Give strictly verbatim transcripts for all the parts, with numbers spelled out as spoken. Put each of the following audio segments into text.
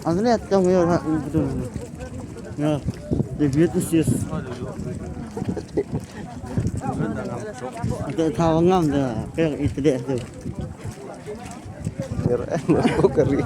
Ang ne tong yo ha u tu. Ya, the beauty sis. Ate thawa ngam da, kaya ite de tu. Pero eh, no puedo correr.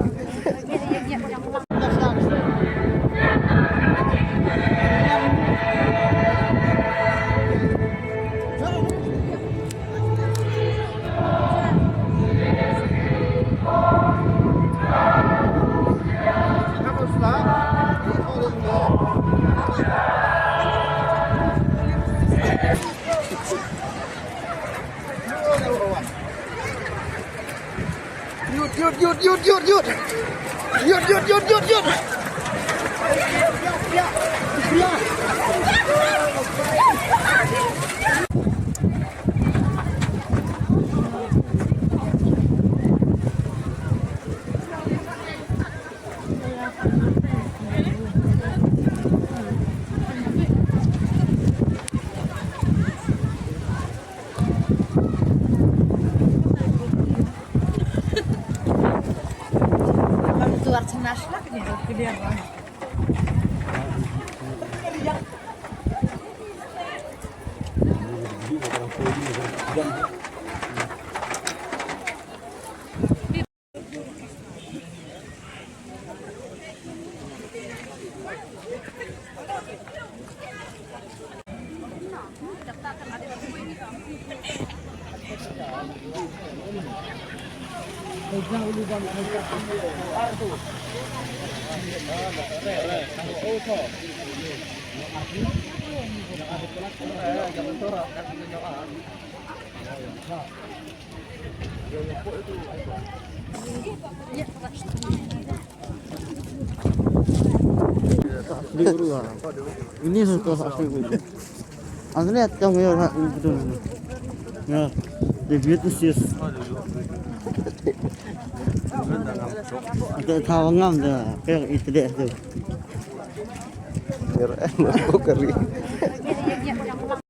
Yut, yut, yut, yut, yut, yut. Yut, yut, yut, yut, yut. Ini suka asli guru. Asli atau nggak ya, Pak? Betul. Ya, the beauty sis. Ate thawa ngam da, kaya ite de tu. Pero eh, no puedo correr.